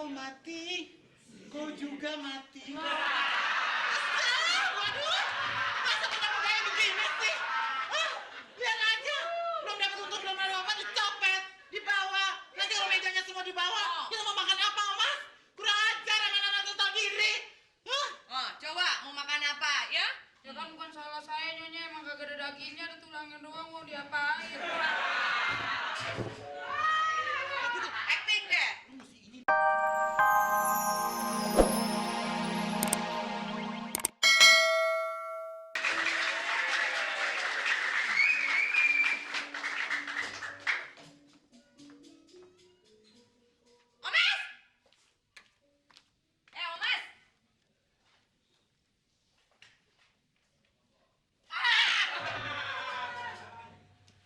kau mati, kau juga mati. Waduh, masa kenapa kayak begini sih? Lihat aja, belum dapat untung, belum ada apa, dicopet, dibawa. Nanti kalau mejanya semua dibawa, kita mau makan apa, Mas? Kurang ajar, anak-anak tak tahu diri. Coba mau makan apa ya? Ya kan bukan salah saya nyonya, emang kagak ada dagingnya, ada tulangnya doang, mau diapain? Acting deh. Omas! Omas!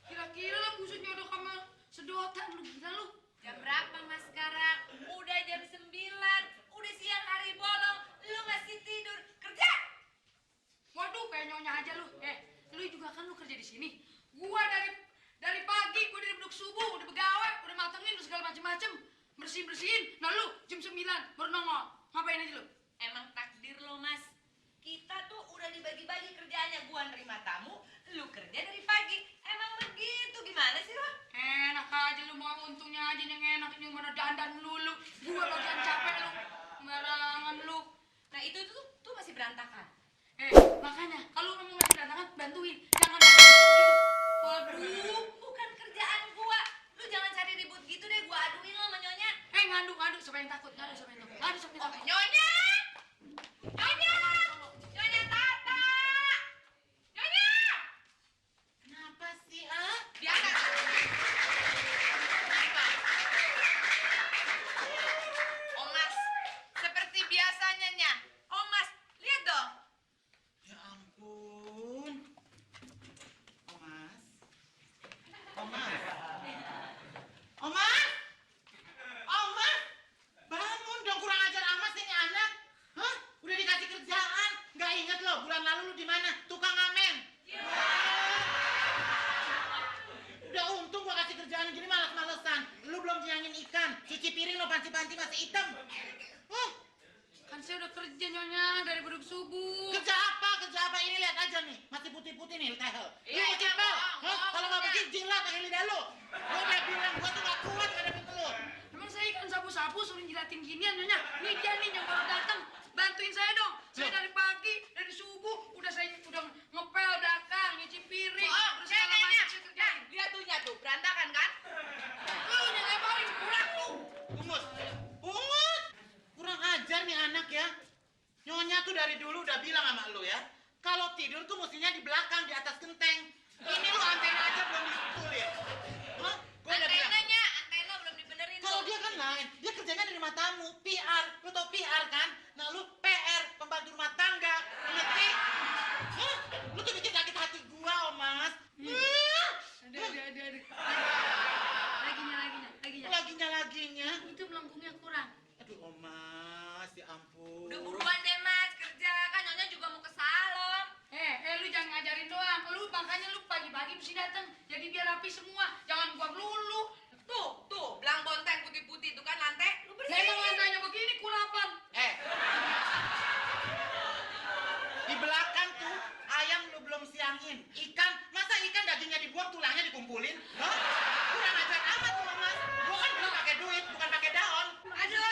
Kira-kira lah buset nyodok sama sedotan lu, gila lu. Jam berapa mas sekarang? Udah jam 9. Udah siang hari bolong. Lu masih tidur. Kerja! Waduh, kayak nyonya aja lu. Lu juga kan lu kerja di sini. Gua dari pagi, gua dari beduk subuh, udah begawe, udah matengin segala macem-macem. Bersihin. Nah lu jam 9 baru nongol. Ngapain aja lu? Emang takdir lo mas. Kita tuh udah dibagi-bagi kerjaannya. Gua nerima tamu, lu kerja dari pagi. Emang begitu, gimana sih lo? Enak aja lu, mau untungnya aja yang enak, yang mana dandan lulu. Gua bagian capek lu, sembarangan lu. Nah itu tuh masih berantakan. Makanya kalau kamu masih berantakan, bantuin. Jangan gitu. Waduh. Bukan kerjaan gua. Lu jangan cari ribut gitu deh. Gua aduin lo sama Nyonya. Ngadu siapa yang takut? Ngadu siapa yang takut? Nyonya! Nyonya! Nyonya Tata! Nyonya! Kenapa sih, Biasa. Omas, seperti biasanya Nya. Omas, lihat dong. Ya ampun. Omas. Bangun dong, kurang ajar amat sih ini anak. Udah dikasih kerjaan. Nggak inget loh, bulan lalu lu di mana? Tukang ngamen. Udah untung gua kasih kerjaan gini malas-malesan. Lu belum nyangin ikan. Cuci piring lo panci-panci masih hitam. Kan saya udah kerja nyonya dari beduk subuh. Kerja apa? Ini lihat aja nih. Masih putih-putih nih, tehel. Iya, Lu iya, cipel. bohong, Kalau nggak bohong, bersih, jilat pakai lidah lu. Gua udah bilang, gua tuh nggak kuat ngadepin lu. Emang saya kan sapu-sapu suruh jilatin ginian nyonya. Nih dia nih yang baru datang. Bantuin saya dong. Saya dari pagi, dari subuh, saya udah ngepel belakang, nyuci piring. Terus segala macam saya kerjain. Lihat tuh berantakan kan? Lu yang lebarin, pulang lu. Pungut. Kurang ajar nih anak ya. Nyonya tuh dari dulu udah bilang sama lu ya. Kalau tidur tuh mestinya di belakang, di atas genteng. Ini lu antena aja belum dibetulin. Gua udah bilang. Antena belum dibenerin. Kalau dia kan lain, dia kerjanya di rumah tamu, PR. Lu tau PR kan? Nah lu PR, pembantu rumah tangga. Ngerti? Lu tuh bikin sakit hati gua, Omas. Aduh. Laginya. Itu melengkungnya kurang. Aduh, Omas, ya ampun. Udah buruan deh mas, kerja kan Nyonya juga mau ke salon. Lu jangan ngajarin doang. Makanya lu pagi-pagi mesti datang. Jadi biar rapi semua. Jangan gua melulu. Tuh, belang bonteng putih-putih itu kan lantai. Lu Lah bersihin. emang lantainya begini kurapan. Di belakang tuh ayam lu belum siangin. Masa ikan dagingnya dibuang, tulangnya dikumpulin? Kurang ajar amat tuh, Mas. Gua kan beli pakai duit, bukan pakai daun. Aduh,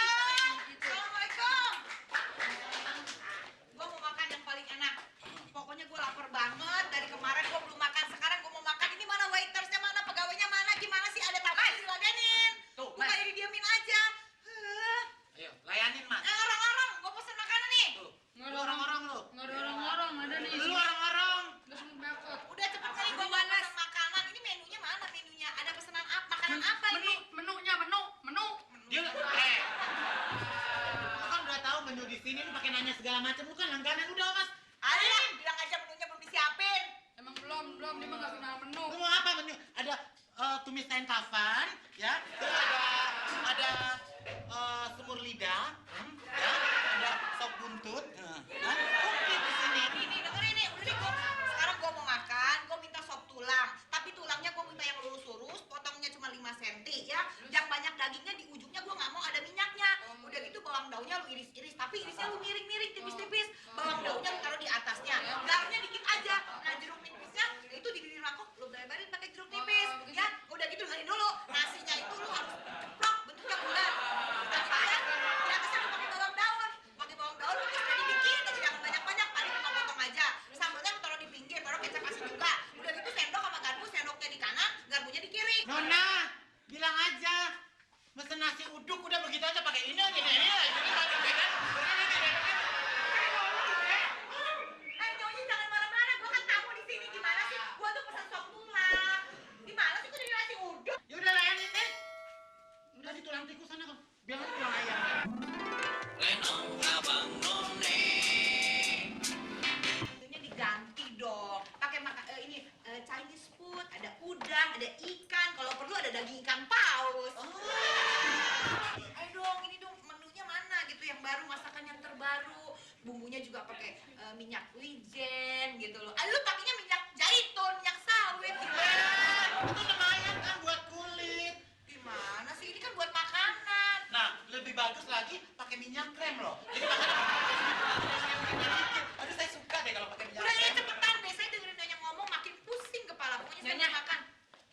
Assalamualaikum. Gua mau makan yang paling enak. Pokoknya gua lapar banget. Dari kemarin gua belum makan. Sekarang gua mau makan. Ini mana waitersnya, mana pegawainya, mana? Gimana sih? Ada tamu diladenin. Tuh, Bukan Mas. didiemin aja. Ayo, layanin, Mas. Orang-orang, gua pesen makanan nih. Tuh. Lu orang-orang lu. Nggak ada orang-orang, ada nih. Lu orang-orang. Udah semua bakot. Udah cepet kali gua mau pesen makanan. Ini menunya mana menunya? Ada pesanan apa? Makanan apa ini? Menunya, menu. Dia lu kan udah tahu menu di sini lu pakai nanya segala macam. Lu kan langganan udah, Mas. Ayo, bilang aja menunya belum disiapin. Emang belum, dia mah nggak kenal menu. Lu mau apa menu? Ada tumis kain kafan, ya. Terus ada semur lidah, ya. Ada sop buntut. Komplit di sini. Ini dengerin nih, udah nih sekarang gua mau makan, gua minta sop tulang. Tapi tulangnya gua minta yang lurus-lurus, potongnya cuma 5 cm ya. Yang banyak dagingnya di ujungnya gua nggak mau ada minyaknya. Udah ada ikan, kalau perlu ada daging ikan paus. Ayo dong, ini dong menunya mana gitu yang baru, masakan yang terbaru. Bumbunya juga pakai minyak wijen gitu loh. Lu pakainya minyak zaitun, minyak sawit gitu. Itu lumayan kan buat kulit. Gimana sih, ini kan buat makanan. Nah, lebih bagus lagi pakai minyak krem loh. Jadi makanan aduh, saya suka deh kalau pakai minyak Udah ya krem. cepetan deh, saya dengerin Nyonya ngomong makin pusing kepala. Pokoknya saya Nyonya. mau makan.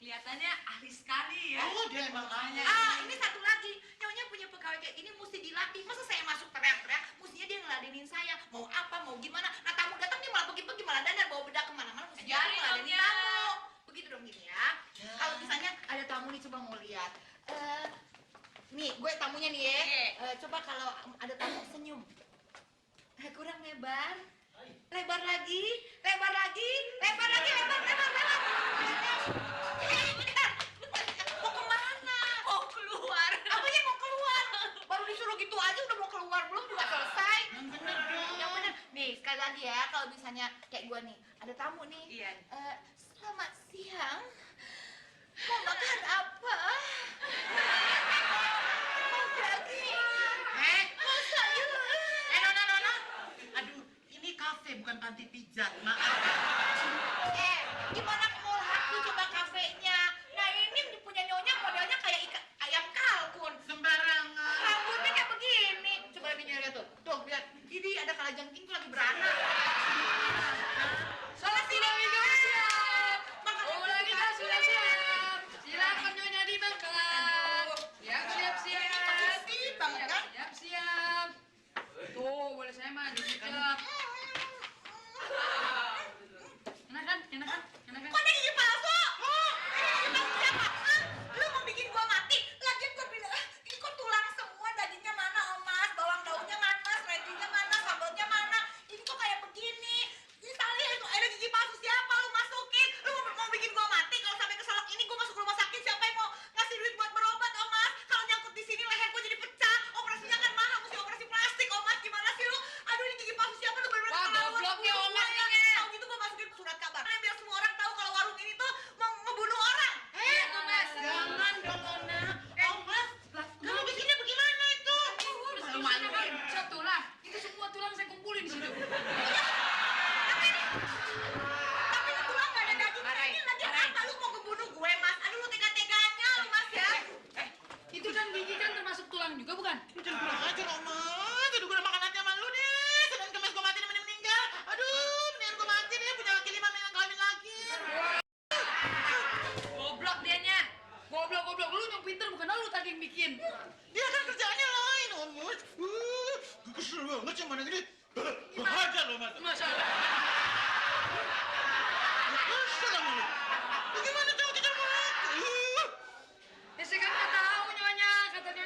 Kelihatannya ahli sekali ya. Oh, dia emang ayah. Ini satu lagi, Nyonya punya pegawai kayak gini mesti dilatih. Masa saya masuk teriak-teriak, mestinya dia ngeladenin saya. Mau apa, mau gimana. Nah tamu datang dia malah pergi-pergi, malah dandan bawa bedak kemana-mana. Mestinya Ajarin dia ngeladenin dong, tamu. Begitu dong gini ya. Ya. Kalau misalnya ada tamu nih, coba mau lihat. Nih, gue tamunya nih ya. Coba kalau ada tamu senyum. Kurang lebar. Lebar lagi, lebar lagi, lebar lagi, lebar, lebar, lebar. Mau kemana? Mau keluar. Apanya mau keluar? Baru disuruh gitu aja udah mau keluar, belum juga selesai. Yang bener dong. Yang bener. Nih, sekali lagi ya, kalau misalnya kayak gua nih, ada tamu nih. Iya. Selamat siang. Mau makan apa? Mau daging? Mau sayur? Nona. Aduh, ini kafe bukan panti pijat. Maaf. Gimana mau laku coba kafenya? Nah ini punya Nyonya modelnya kayak ayam kalkun. Sembarangan. Rambutnya kayak begini. Coba Nyonya lihat tuh. Tuh lihat. Ini ada kalajengking tuh lagi beranak. Salah tidak minum siap. Makan Ulah kita sudah siap. Silakan Nyonya dimakan. Siap. Pasti banget kan? Siap. Tuh, boleh saya mah dicicip. Enak kan? Kok ada gigi palsu? Gigi palsu siapa? Lu mau bikin gua mati? Lagian gua bilang, ini kok tulang semua, dagingnya mana Omas? Bawang daunnya mana? Seledrinya mana? Sambalnya mana? Ini kok kayak begini? Ini tali ada gigi palsu siapa? Lu masukin? Lu mau bikin gua mati? Kalau sampai keselak ini gua masuk rumah sakit, siapa yang mau ngasih duit buat berobat Omas? Kalau nyangkut di sini leher gua jadi pecah. Operasinya kan mahal, mesti operasi plastik Omas. Gimana sih lu? Aduh ini gigi palsu siapa? Lu bener-bener Wah, keterlaluan. gobloknya Gua Omas ya. nih. Tahu gitu gua masukin surat kabar. Biar semua orang tahu kalau warung ini tuh mau ngebunuh orang. Iya tuh, Mas. Jangan dong, Nona. Oh, Mas. Kamu bikinnya bagaimana itu? Malu-maluin. Tulang. Itu semua tulang saya kumpulin di situ. Tapi itu tulang gak ada dagingnya. Ini lagi apa? Lu mau ngebunuh gue, Mas? Aduh, lu tega-teganya lu, Mas ya. Itu kan gigi kan termasuk tulang juga bukan? Jangan kurang ajar, Mas. Aduh, gue udah makan hati sama lu deh. Sedang kemes gue mati nih, meninggal. Aduh, mendingan gue mati deh. Punya laki 5 mendingan kawin lagi. Goblok dianya. Goblok. Lu yang pinter bukan lu tadi yang bikin. Dia kan kerjaannya lain, Om Mas. Gue kesel banget sama anak ini. Hajar lo, Mas. Masya Allah. Kesel sama lu. Bagaimana coba kita mati? Ya saya kan nggak tahu Nyonya. Katanya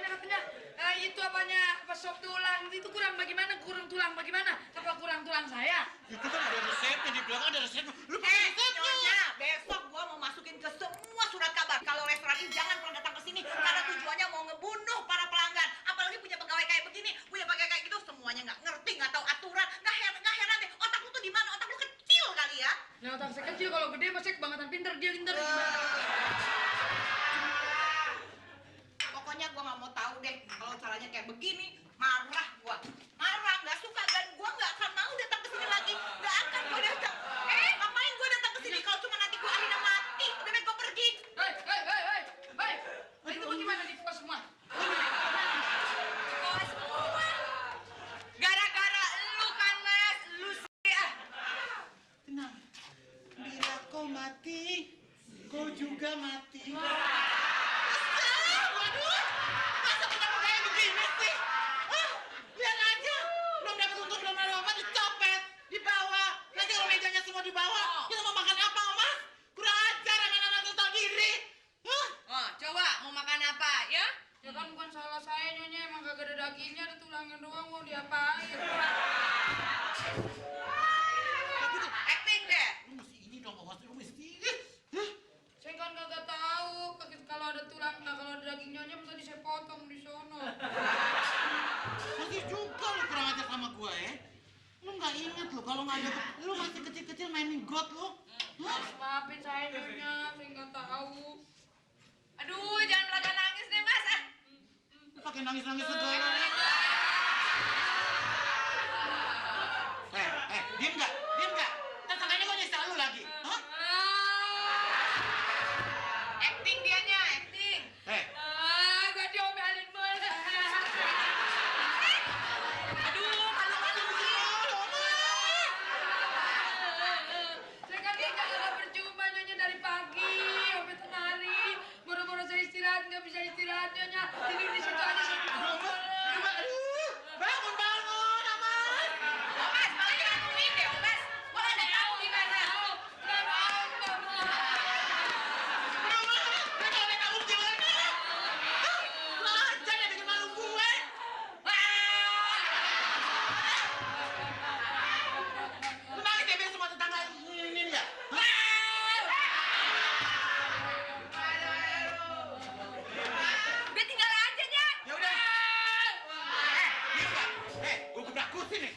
itu apanya apa sop tulang itu kurang bagaimana? Kurang tulang bagaimana? Apa kurang tulang saya? Itu kan ada resepnya, di belakang ada resepnya. Lu pakai resepnya. Nyonya, besok gua mau masukin ke semua surat kabar kalau restoran ini jangan pernah datang ke sini karena tujuannya mau ngebunuh para pelanggan. Apalagi punya pegawai kayak begini, punya pegawai kayak gitu semuanya nggak ngerti, nggak tahu aturan. Nggak heran deh. Otak lu tuh di mana? Otak lu kecil kali ya. Ya otak saya kecil kalau gede masih kebangetan pinter dia pinter gimana? Pokoknya gua nggak mau tahu deh kalau caranya kayak begini. Marah gua. Marah, nggak suka dan gua nggak akan mau datang ke sini lagi. Nggak akan gua datang. Ngapain gua datang ke sini kalau cuma nanti gua akhirnya mati? Lebih baik gua pergi. Hei. Itu bagaimana di pos semua? Oh, semua. Gara-gara lu kan, Mas. Lu sih ah. Tenang. Bila kau mati, kau juga mati. Waduh. Masa punya pegawai begini sih? Lihat aja. Belum dapat untung, belum ada apa, dicopet, dibawa. Nanti kalau mejanya semua dibawa, kita mau makan apa, Mas? Kurang ajar, anak-anak tuh tahu diri. Oh, coba mau makan apa ya? Ya kan bukan salah saya Nyonya emang kagak ada dagingnya ada tulangnya doang mau diapain? Acting deh. Lu mesti ini dong, Mas. Lu mesti. Saya kan kagak tahu kalau ada tulang kalau ada daging Nyonya tadi saya potong di sono. Masih juga lu kurang ajar sama gua ya. Lu nggak inget lu kalau nggak ada, lu masih kecil-kecil mainin got lu. Maafin saya Nyonya, saya nggak tahu. Aduh, jangan belaga nangis deh, Mas. Pakai nangis-nangis segala. Diem nggak? Diem nggak? Tetangganya kok nyesal lu lagi? Hah? Acting dianya, acting. Gak diomelin malah. Aduh, malu-malu begini. Saya kan nggak percuma nyonya dari pagi sampai tengah hari. Boro-boro saya istirahat, nggak bisa istirahat nyonya. Tidur di situ aja sampai malam. Bangun, bangun, Amas. Omas, balik nungguin deh, Omas. Gua ada tahu di mana. Nggak mau, nggak mau. Kamu gimana? Lancar ya bikin malu gue. Lu nangis ya biar semua tetangga ini ya? Udah tinggal aja, Nya. Ya udah. Gue gebrak kursi nih.